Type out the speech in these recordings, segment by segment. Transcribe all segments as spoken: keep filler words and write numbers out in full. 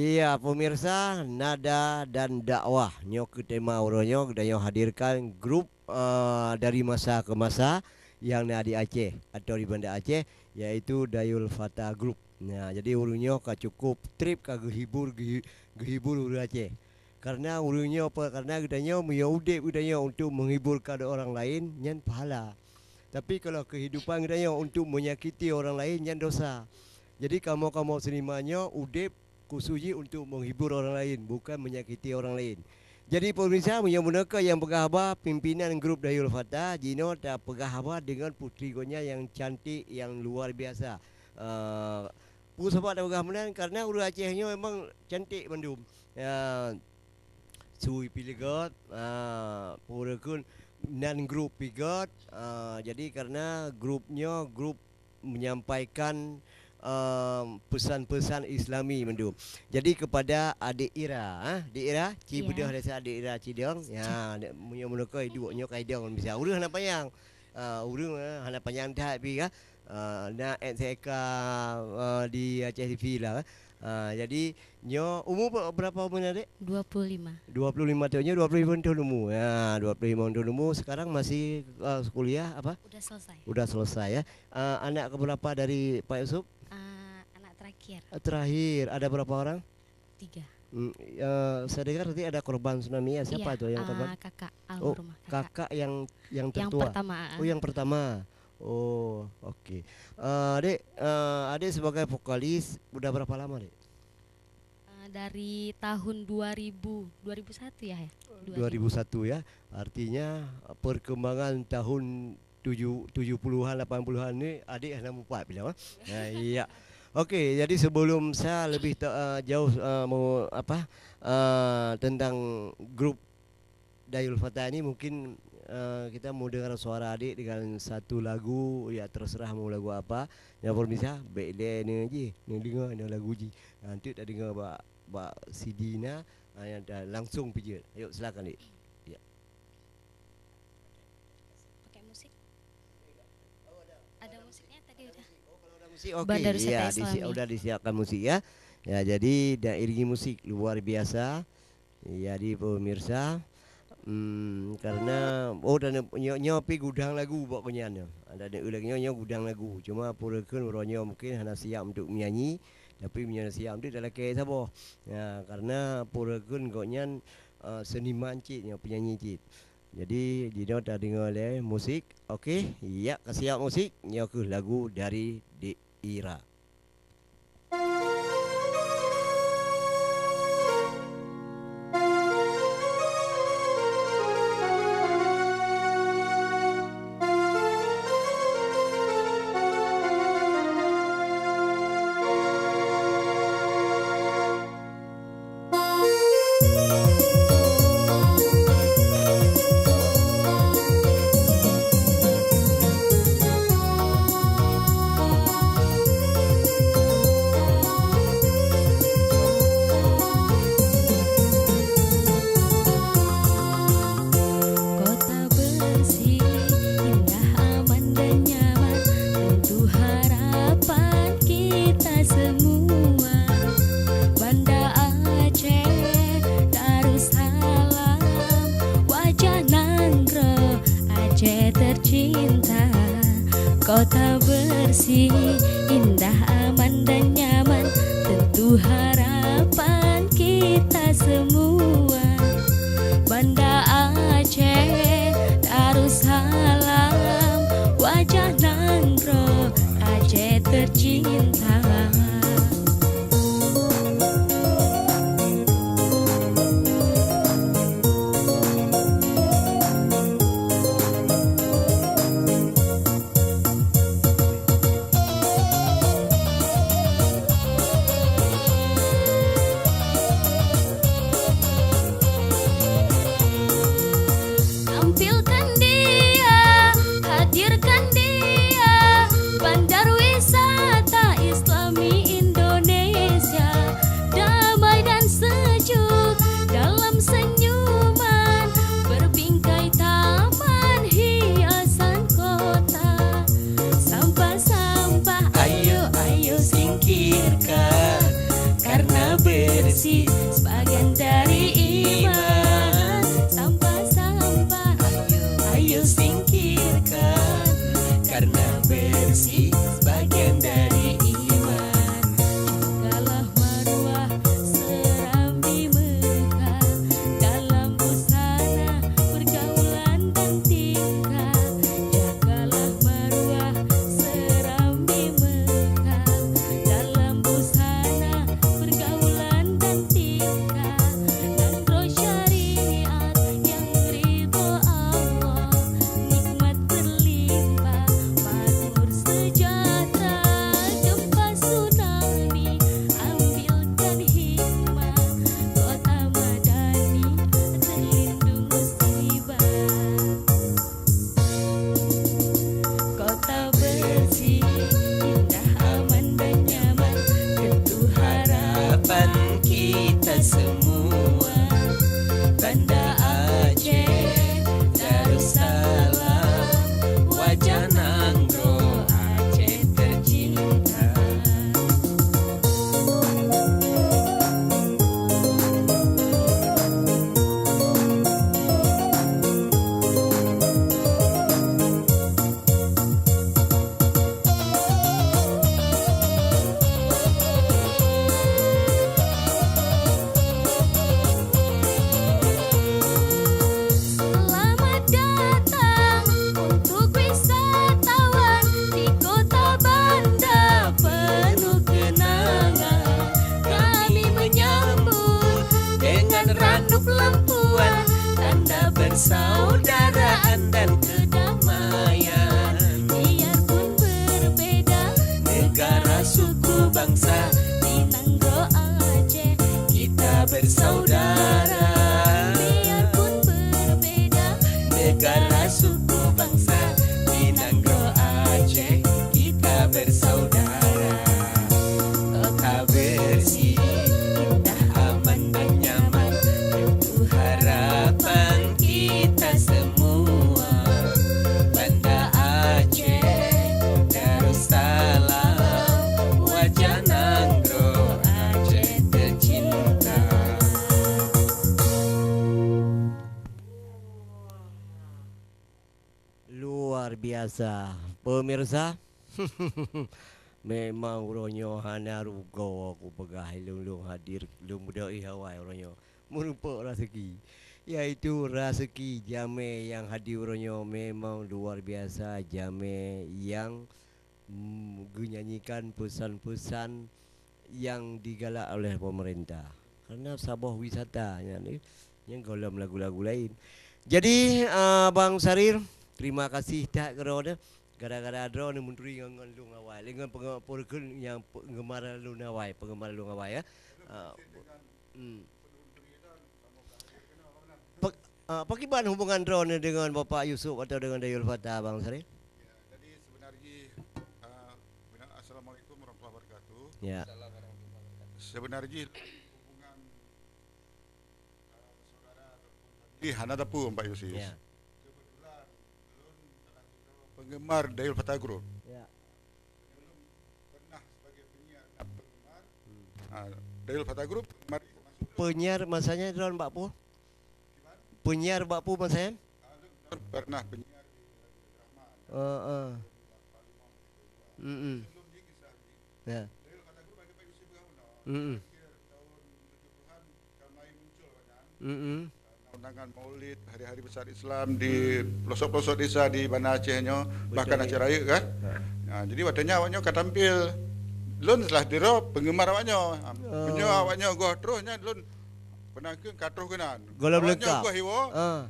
Iya, pemirsa, Nada dan Dakwah. Nyoe keu tema uroe nyoe geutanyoe hadirkan grup, eh, dari masa ke masa yang na di Aceh atau di Banda Aceh, yaitu Dayul Fata Group. Nah, jadi ureuëng nyoe ka cukup trip, ka geuhibur, geuhi-, geuhibur ureuëng Aceh. Karena ureuëng nyoe apa? Karena geutanyoe meunyoe udeb geutanyoe untuk menghiburkan orang lain, nyan pahala. Tapi kalau kehidupan geutanyoe untuk menyakiti orang lain, nyan dosa. Jadi kamoe-kamoe seniman nyoe udeb khusus jih untuk menghibur orang lain, bukan menyakiti orang lain. Jadi pemirsa, meunyoe meunoe nyang peugah haba pimpinan grup Dayul Fata, jinoe tapeugah haba dengan putri gobnyan yang cantik, yang luar biasa. Eh, Peue sabab tapeugah meunan? Karena ureuëng Aceh nyoe memang cantik mandum. Ya, sui pih leugot, ah, peue kheun nan grup pih göt. Ah, jadi karena grup nyoe grup menyampaikan, ah, pesan-pesan Islami mandum. Jadi kepada adik Ira, ah, adik Ira, ci beudôh desa adik Ira Cidong. Ya, meunyoe meunoe duek nyoe ka idong bisa. Ureuëng hana panyang. Ah, ureuëng, ah, hana panyang that pih ka. Ah, na S K, ah, di Aceh T V lah, eh. Ah, jadi nyoe umu be-, berapa umu adik? Dua puluh lima. Dua puluh lima tahun, nyoe dua puluh lima tahun umu. Ya, dua puluh lima tahun umu. Sekarang masih, ah, kuliah apa? Udah selesai. Udah selesai ya. Ah, anak keberapa dari Pak Yusuf? Ah, anak terakhir. Ah, terakhir. Ada berapa orang? Tiga. Hmm, eh, saya dengar tadi ada korban tsunami ya. Siapa tuh yang korban? Ah, kakak almarhumah, kakak. Oh, kakak yang, yang tertua? Yang pertama, ah. Oh, yang pertama. Oh, oke. Eh, Dek, eh, Adik sebagai vokalis udah berapa lama, Dek? Eh, dari tahun dua ribu, dua ribu satu ya, ya? Dua ribu satu ya. Artinya, perkembangan tahun tujuh, tujuh puluhan, lapan puluhan ni Adik hana mupat bilang, eh? Nah, iya. Oke, jadi sebelum saya lebih ta-, eh, jauh, eh, mau, apa, eh, tentang grup Dayul Fata ni, mungkin, eh, kita mau dengar suara Adik dengan satu lagu, ya terserah mau lagu apa. Yang pemirsa, bèk lé ni ji, ni dengar ni lagu ji. Nanti tak dengar bak, bak C D na, ah, yang dah langsung pijit. Ayo, silakan, Dik. Ya. Pakai musik? Ada musiknya tadi udah. Oh, kalau ada musik, oke. Baru saya ya, tes disi-, suami. Udah disiapkan musik ya. Ya, jadi dah iringi musik luar biasa. Jadi pemirsa, hmm, karena, oh, dan nyoe, nyoe pi gudang lagu bak keunyan nyoe. Ada lagi nyoe, nyoe gudang lagu. Cuma pura kheun uroe nyoe mungkin hana siap untuk menyanyi, tapi meunyoe siap untuk dah lakèe saboh. Ya, karena pura kheun gobnyan, eh, seniman cit nyoe, penyanyi cit. Jadi, jinoe tadeungoe lé musik. Oke, ya, ka siap musik. Nyoe kheueh lagu dari Dek Ira. Kota bersih, indah, aman dan nyaman, tentu harapan kita semua. Banda Aceh Darussalam, wajah nanggroe Aceh tercinta. Kota bersih, indah, aman dan nyaman, tentu harapan kita semua. Banda Aceh Darussalam, wajah nanggroe Aceh tercinta. Suku bangsa di Nanggroe Aceh, kita bersaudara. Kota bersih, indah, aman dan nyaman, itu harapan kita semua. Banda Aceh Darussalam, wajah Nanggroe Aceh tercinta. Luar biasa, pemirsa. Memang uroe nyoe hana rugoe aku peugah lôn, lôn hadir, lôn beudôh awai uroe nyoe. Meurumpok raseuki, yaitu raseuki jamé nyang hadir uroe nyoe memang luar biasa, jamé nyang, mm, geunyanyikan peusan-peusan nyang digalak oleh pemerintah. Karena saboh wisata nyan, eh, nyang gohlom lagu-lagu laén. Jadi, ah, Bang Sarir, terima kasih that keudroe. Gara-gara droeneuh meuturi ngon, ngon lôn awai, lé ngon penggemar nyang pe-, penggemar lôn awai, penggemar lôn awai, ya. Ah, hmm. Pe-, ah, pakriban hubungan droeneuh deungon Bapak Yusuf atau deungon Dayul Fatah, Bang Sarir? Ya, jadi sebenarnya, ah, bina-, Assalamualaikum warahmatullahi wabarakatuh. Ya. Sebenarnya hubungan, ah, saudara ataupun famili hana teupeu, Pak Yusuf. Ya. Kebetulan lôn salah satu penggemar Dayul Fatah Group. Ya. Pernah sebagai penyiar dan penggemar. Hmm. Ah, Dayul Fatah Group, mari masuk. Penyiar masanya droen bak peue? Penyiar bak peue masanya? Ah, pernah penyiar di Radio Rahma. Heeh. Mm-mm. Sebelum ni kisah ni, ya. Dayul Fatah Group ada Pak Yusuf Gahuna. Mm-mm. Akhir tahun tujuh puluhan, kan mulai muncul kan. Mm-mm. Undangan Maulid, hari-hari besar Islam di pelosok-pelosok desa di Banda Aceh nyoe, bahkan Aceh Rayeuk kan. Ha. Ha, jadi watèe nyan awak nyoe ka tampil. Lôn salah sidroe penggemar awak nyoe. Ha, meunyoe awak nyoe goh terus nyan lôn peunan keuh ka troh keunan. Gohlom lengkap. Awak nyoe goh hiwoe,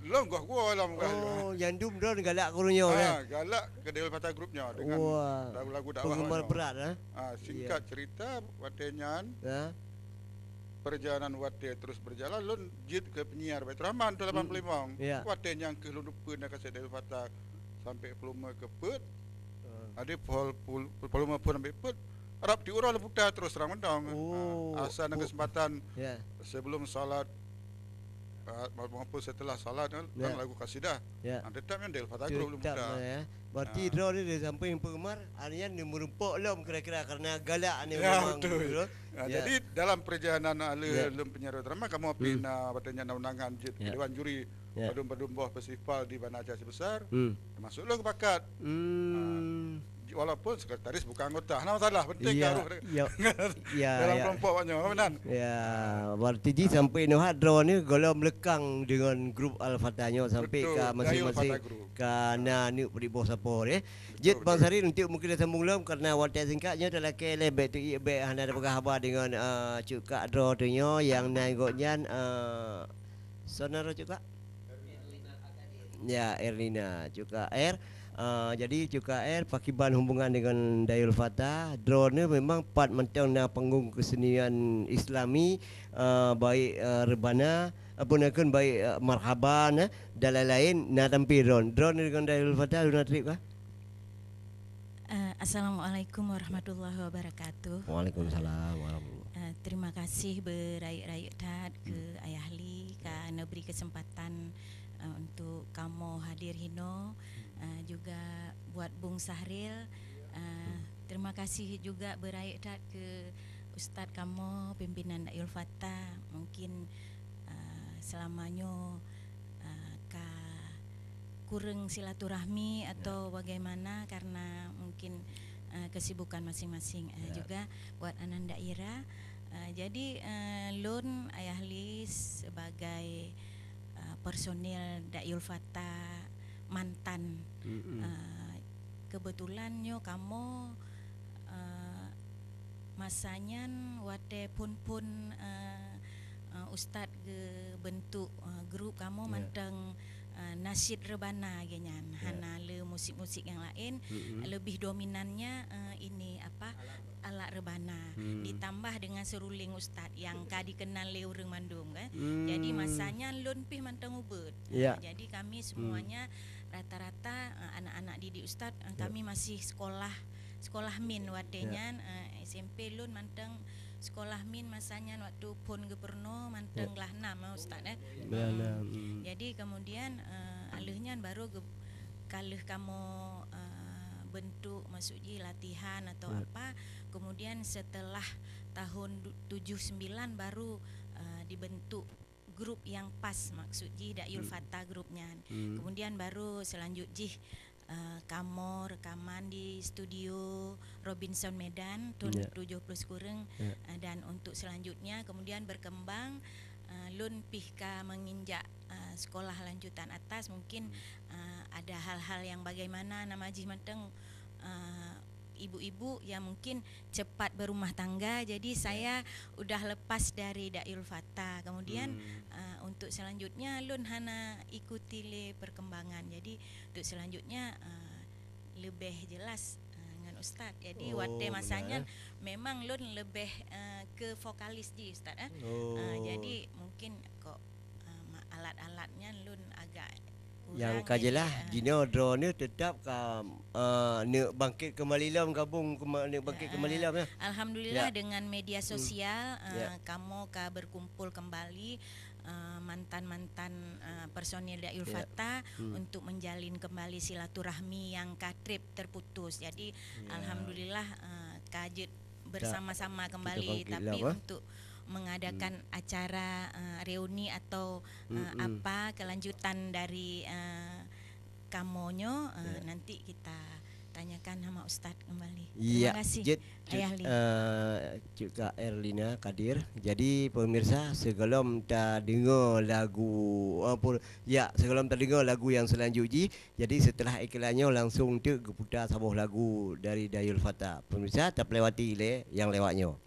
lôn goh kuwoe lom. Oh, nyandum droen galak keu uroe nyoe, ya? Ha, galak keu Dayul Fatah Group nyoe dengan lagu-lagu dakwah awak nyoe. Wah, penggemar berat, eh? Ha, singkat cerita, watèe nyan, ya. Perjalanan watèe terus berjalan, lôn jeuet keu penyiar Baiturrahman tahun lapan puluh lima. Ya. Watèe nyan keuh lôn teupeu na kaset Dayul Fatah sampai volume keu peuet. Hmm. Ada vol-, pul-, volume pun sampai peuet. Rab tiep uroe lôn puta terus terang mantong. Oh. Ha, asai na kesempatan sebelum salat, ha, maupun setelah salat kan, kan lagu kasidah. Ya. Ha, tetap nyan Dayul Fatah Group lôn puta. Tetap lah, ya. Berarti droeneuh di samping penggemar, artinya ni meurumpok lom kira-kira karena galak ni memang betul. Ya, betul. Ha, jadi dalam perjalanan ale lôn penyiar drama, kamoe pih na watèe nyan na undangan jeuet Dewan Juri padum-padum boh festival di Banda Aceh Besar, termasuk lôn keu pakat. Hmm. Ha, walaupun sekretaris bukan anggota, hana masalah, penting ka rôh dalam kelompok awak nyoe, meunan. Ya, berarti jih sampai nyoe droeneuh gohlom leukang deungon grup Al-Fatah nyoe sampai ka masing-masing ka na aneuk peuet boh sapo, ya. Jeuet Bang Sarir, untuk mungkin dah sambung lom karena watèe singkat nyoe talakèe lé bèk tu, bèk hana ada peugah haba deungon, eh, Cuk Kak droe tu nyoe nyang nan gobnyan, eh, soe nan droe Cuk Kak? Ya, Erlina, Cuk Kak Er. Eh, jadi Cuk Kak Er, pakriban hubungan deungon Dayul Fatah, droeneuh memang pat mantong na panggung kesenian Islami, eh, baik, eh, rebana, apa nak kheun, baik, eh, marhaban, eh, dan lain-lain, na tampil droen. Droen deungon Dayul Fatah, na trip kah? Eh, Assalamualaikum warahmatullahi wabarakatuh. Waalaikumsalam warahmatullahi. Eh, terima kasih beurayeuk-rayeuk that keu Ayah Li ka neubri kesempatan, eh, untuk kamoe hadir hinoe. Eh, juga buat Bung Sahril, eh, terima kasih juga beurayeuk that keu Ustaz kamoe, pimpinan Dayul Fatah. Mungkin, eh, selama nyoe, eh, ka kureueng silaturahmi atau bagaimana karena mungkin, eh, kesibukan masing-masing. Eh, juga buat Ananda Ira. Eh, jadi, eh, lôn Ayah Li sebagai, eh, personil Dayul Fatah mantan. Eh, kebetulan nyoe kamoe, eh, masa nyan watèe phon-phon, eh, eh, Ustaz geubentuk, eh, grup kamoe mantong, eh, nasyid rebana lagèe nyan. Hana le musik-musik nyang laén, lebih dominannya, eh, ini, apa, alat rebana. Ditambah dengan seruling Ustaz nyang ka dikenal lé ureueng mandum, kan. Jadi masa nyan lôn pih mantong ubit. Ya. Jadi kami semuanya, rata-rata, eh, anak-anak didik ustaz, eh, kami masih sekolah, sekolah min watée nyan, eh, S M P lôn mantong sekolah min masa nyan waktu phon geupeurunoe mantong kelas enam, eh, ustaz, eh. Jadi kemudian, eh, aleuh nyan baru ge-, ka lheueh kamoe, eh, bentuk, maksud jih latihan atau apa, kemudian setelah tahun du-, tujuh sembilan baru, eh, dibentuk grup yang pas, maksud jih Dayul Fata grup nyan. Kemudian baru selanjut jih, eh, kamoe rekaman di studio Robinson Medan tahun tujuh puluh sikureueng, eh, dan untuk selanjutnya kemudian berkembang, eh, lôn pih ka menginjak, eh, sekolah lanjutan atas, mungkin, eh, ada hal-hal yang bagaimana nama jih mantong, eh, ibu-ibu yang mungkin cepat berumah tangga, jadi saya udah lepas dari Dayul Fata. Kemudian, eh, untuk selanjutnya lôn hana ikuti lé perkembangan. Jadi untuk selanjutnya, eh, leubeh jelas, eh, ngon ustaz. Jadi watée masa nyan memang lôn leubeh, eh, ke vokalis jih ustaz, eh. Eh, jadi mungkin kok, eh, ma-, alat-alat nyan lôn agak Nyang ka jeulaih, jinoe droeneuh teutap ka, eh, neuk bangkit keumbali lom, gabong keuma-, neuk bangkit keumbali lom, ya? Alhamdulillah, dengan media sosial, eh, kamoe ka berkumpul kembali, eh, mantan-mantan, eh, personil Dayul Fata untuk menjalin kembali silaturahmi yang ka trép terputus. Jadi, alhamdulillah, eh, ka jeuet bersama-sama kembali, tapi untuk mengadakan acara, eh, reuni atau, eh, apa kelanjutan dari, eh, kamoe nyoe, eh, nanti kita tanyakan sama ustaz kembali. Terima kasih, jeuet, jeuet, Ayah Li. Eh, Cik Kak Erlina Kadir. Jadi, pemirsa, sebelum tadeungoe lagu, eh, pur-, ya, sebelum tadeungoe lagu yang selanjut jih, jadi setelah iklan nyoe langsung teuk geuputa saboh lagu dari Dayul Fata. Pemirsa, tapeulewati lé nyang lewat nyoe.